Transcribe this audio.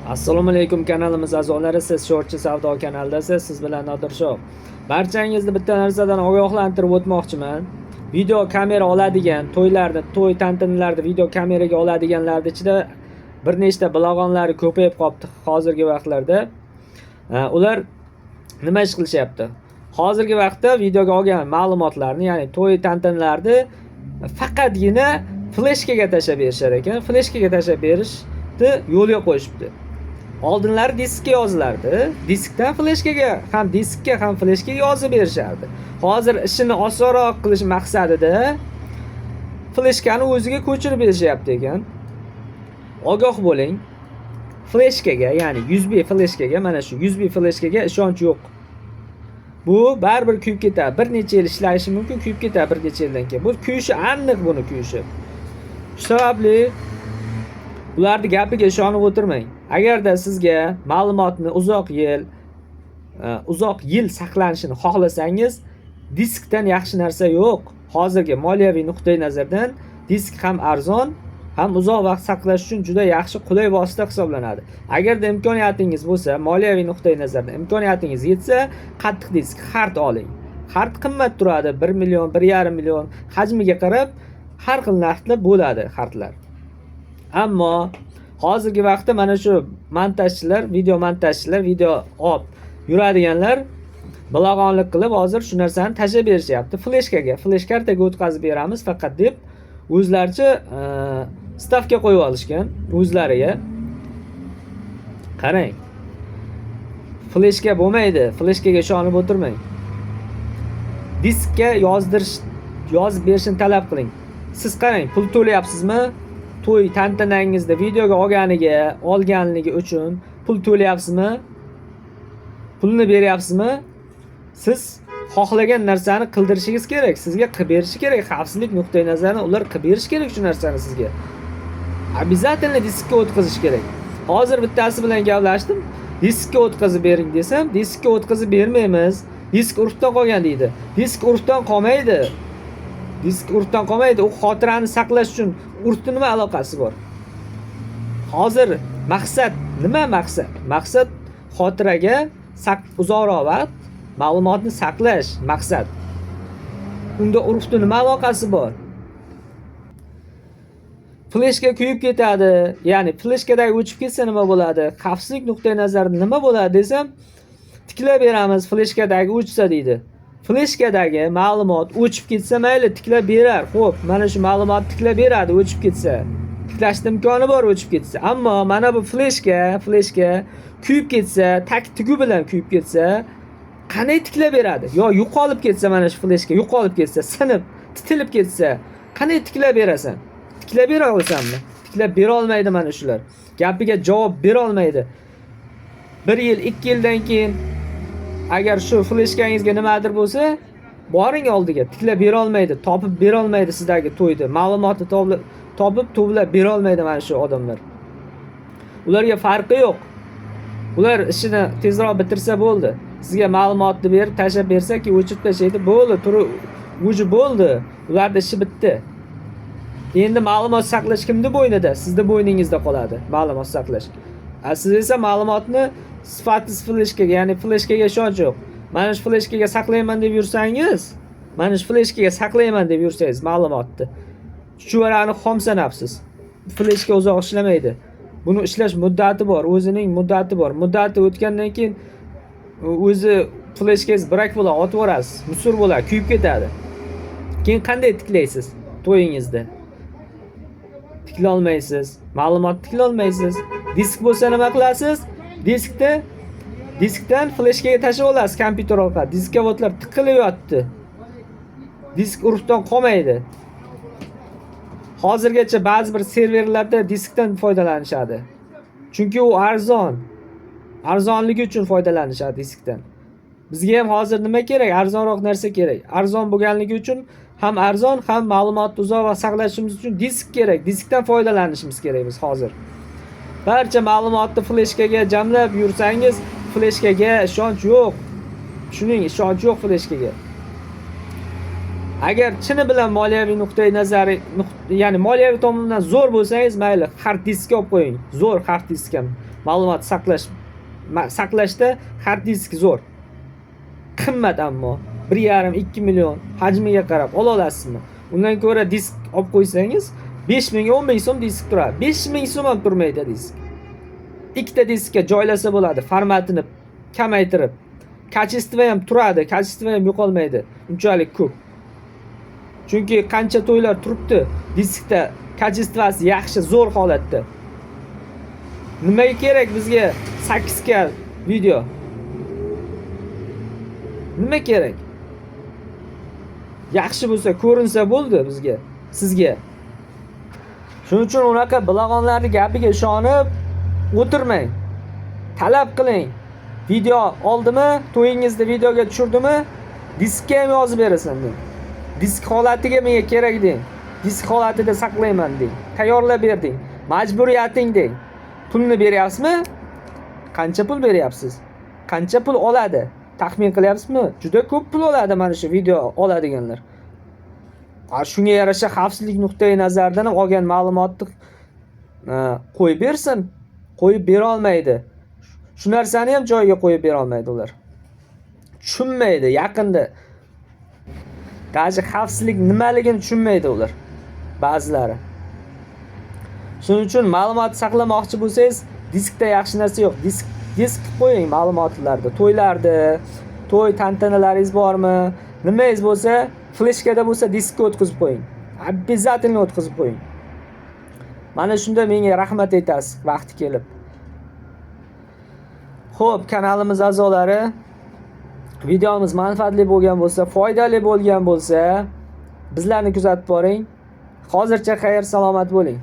Assalomu alaykum, kanalimiz a'zolari. Siz Sho'rchi savdo kanalidasiz. Siz bilan Nodirshoh. Barchangizni bitta narsadan ogohlantirib o'tmoqchiman. Video kamera oladigan, to'ylarda, to'y tantanalarida video kameraga oladiganlarni ichida bir nechta bilag'onlari ko'payib qolibdi hozirgi vaqtlarda. Ular nima ish qilishyapti? Hozirgi vaqtda videoga olgan ma'lumotlarni, ya'ni to'y tantanalarni faqatgina fleshkaga tashlab berishar ekan. Fleshkaga tashlab berishni yo'lga qo'yishibdi. Oldinlari diskka yozilardi. Diskdan fleshkaga ham, diskka ham, fleshkaga yozib berishardi. Hozir ishini osonroq qilish maqsadida fleshkani o'ziga ko'chirib berishyapti ekan. Ogoh bo'ling. Fleshkaga, ya'ni USB fleshkaga, mana shu USB fleshkaga ishonch yo'q. Bu baribir kuyib ketadi. Bir necha yil ishlashi mumkin, kuyib ketadi bir necha yildan keyin. Bu kuyishi aniq, buni kuyishi. Shu sababli ularni gapiga ishonib o'tirmang. Agarda sizga ma'lumotni uzoq yil saqlanishini xohlasangiz, diskdan yaxshi narsa yo'q. Hozirgi moliyaviy nuqtai nazardan disk ham arzon, ham uzoq vaqt saqlash uchun juda yaxshi, qulay vosita hisoblanadi. Agarda imkoniyatingiz bo'lsa, moliyaviy nuqtai nazardan imkoniyatingiz yetsa, qattiq disk, hard oling. Hard qimmat turadi, 1 million, 1,5 million, hajmiga qarab har xil narxda bo'ladi hardlar. Ammo hozirgi vaqtda mana shu montajchilar, video montajchilar, video olib yuradiganlar bilag'onlik qilib, hozir shu narsani tashlab berishyapti fleshkaga. Flesh kartaga o'tkazib beramiz faqat deb o'zlaricha stavka qo'yib olishgan o'zlariga. Qarang. Fleshka bo'lmaydi. Fleshkaga ishonib o'tirmang. Diskka yozdirish, yozib berishini talab qiling. Siz qarang, pul to'layapsizmi? To'y tantanangizda videoga olganiga, olganligi uchun pul to'layapsizmi? Pulni beryapsizmi? Siz xohlagan narsani qildirishingiz kerak. Sizga qilib berishi kerak. Xavfsizlik nuqtai nazaridan ular qilib berishi kerak shu narsani sizga. Обязательно diskka o'tkazish kerak. Hozir bittasi bilan gaplashdim. Diskka o'tkazib bering desam, diskka o'tkazib bermaymiz. Disk urfdan qolgan deydi. Disk urfdan qolmaydi. Disk urfdan qolmaydi. U xotirani saqlash uchun, urfni nima aloqasi bor? Hozir maqsad nima maqsad? Maqsad xotiraga uzoqroq vaqt ma'lumotni saqlash maqsad. Unda urfni nima aloqasi bor? Fleshka kuyib ketadi. Ya'ni fleshkadagi o'chib ketsa nima bo'ladi? Xavfsizlik nuqtai nazaridan nima bo'ladi desam, tiklab beramiz fleshkadagi o'chsa deydi. Fleshkadagi ma'lumot o'chib ketsa mayli, tiklab berar. Xo'p, mana shu ma'lumotni tiklab beradi o'chib ketsa. Tiklashni imkoni bor o'chib ketsa. Ammo mana bu fleshka kuyib ketsa, tag tugi bilan kuyib ketsa, qanday tiklab beradi? Yo yo'qolib ketsa, mana shu fleshka yo'qolib ketsa, sinib, titilib ketsa, qanday tiklab berasan? Tiklab bera olasanmi? Tiklab bera olmaydi mana shular. Gapiga javob bera olmaydi. Bir yil, 2 yildan keyin agar shu fleshkangizga nimadir bo'lsa, boring oldiga, tiklab bera olmaydi, topib bera olmaydi sizdagi to'yni. Ma'lumotni topib, to'plab bera olmaydi mana shu odamlar. Ularga farqi yo'q. Ular ishini tezroq bitirsa bo'ldi. Sizga ma'lumotni berib, tashlab bersa, keyin o'chirib tashlaydi, bo'ldi, turib, уже bo'ldi. Ularni ishi bitdi. Endi ma'lumot saqlash kimni bo'ynida? Sizni bo'yningizda qoladi ma'lumot saqlash. A siz esa ma'lumotni sifatsiz fleshkaga, ya'ni fleshkaga ishonch yo'q. Mana shu fleshkaga saqlayman deb yursangiz, mana shu fleshkaga saqlayman deb yursangiz ma'lumotni, chuchvarani xom sanabsiz. Fleshka uzoq ishlamaydi. Buni ishlash muddati bor, o'zining muddati bor. Muddati o'tgandan keyin o'zi fleshkangiz brak bo'ladi, otib yuborasiz, мусор bo'ladi, kuyib ketadi. Keyin qanday tiklaysiz to'yingizda? Tiklolmaysiz, ma'lumot tiklolmaysiz. Disk bo'lsa nima qilasiz? Diskdan fleshkaga tashlab olasiz kompyuter orqali. Diskovodlar tiqilib yotdi. Disk urfdan qolmaydi. Hozirgacha ba'zi bir serverlarda diskdan foydalanishadi. Chunki u arzon. Arzonligi uchun foydalanishadi diskdan. Bizga ham hozir nima kerak? Arzonroq narsa kerak. Arzon bo'lganligi uchun ham arzon, ham ma'lumotni uzoq vaqt saqlashimiz uchun disk kerak. Diskdan foydalanishimiz kerak biz hozir. Barcha ma'lumotni fleshkaga jamlab yursangiz, fleshkaga ishonch yo'q. Shuning ishonch yo'q fleshkaga. Agar chini bilan moliyaviy nuqtai nazari, ya'ni moliyaviy tomondan zo'r bo'lsangiz, mayli, hard diskka olib qo'ying. Zo'r hard disk ham ma'lumot saqlash saqlashda hard disk zo'r. Qimmat ammo, 1,5-2 million, hajmiga qarab ola olasizmi? Undan ko'ra disk olib qo'ysangiz, 5 ming, 10 ming so'm disk turadi, 5 ming so'm ham turmaydi disk. Ikkita diskka joylasa bo'ladi, formatini kamaytirib. Качество ham turadi, качество ham yo'qolmaydi unchalik ko'p, chunki qancha to'ylar turibdi diskda, качество si yaxshi, zo'r holatda. Nimaga kerak bizga 8K video? Nima kerak? Yaxshi bo'lsa, ko'rinsa bo'ldi bizga, sizga. Shuning uchun unaqa bilag'onlarni gapiga ishonib o'tirmang, talab qiling. Video oldimi, to'yingizni videoga tushirdimi, diskka ham yozib berasan deng, disk holatiga menga kerak deng, disk holatida saqlayman deng, tayyorlab ber deng, majburiyating deng. Pulni beryapsizmi? Qancha pul beryapsiz? Qancha pul oladi, taxmin qilyapsizmi? Juda ko'p pul oladi mana shu video oladiganlar. A, shunga yarasha xavfsizlik nuqtai nazaridan ham olgan ma'lumotni qo'yib bersin. Qo'yib berolmaydi, shu narsani ham joyiga qo'yib berolmaydi ular, tushunmaydi. Yaqinda даже xavfsizlik nimaligini tushunmaydi ular ba'zilari. Shuning uchun ma'lumot saqlamoqchi bo'lsangiz, diskda yaxshi narsa yo'q. Disk qilib qo'ying ma'lumotlarni. To'ylarda, to'y tantanalaringiz bormi, nimangiz bo'lsa, fleshkada bo'lsa, diskka o'tkazib qo'ying, обязательно o'tkazib qo'ying. Mana shunda menga rahmat aytasiz vaqti kelib. Xo'p, kanalimiz a'zolari, videomiz manfaatli bo'lgan bo'lsa, foydali bo'lgan bo'lsa, bizlarni kuzatib boring. Hozircha xayr, salomat bo'ling.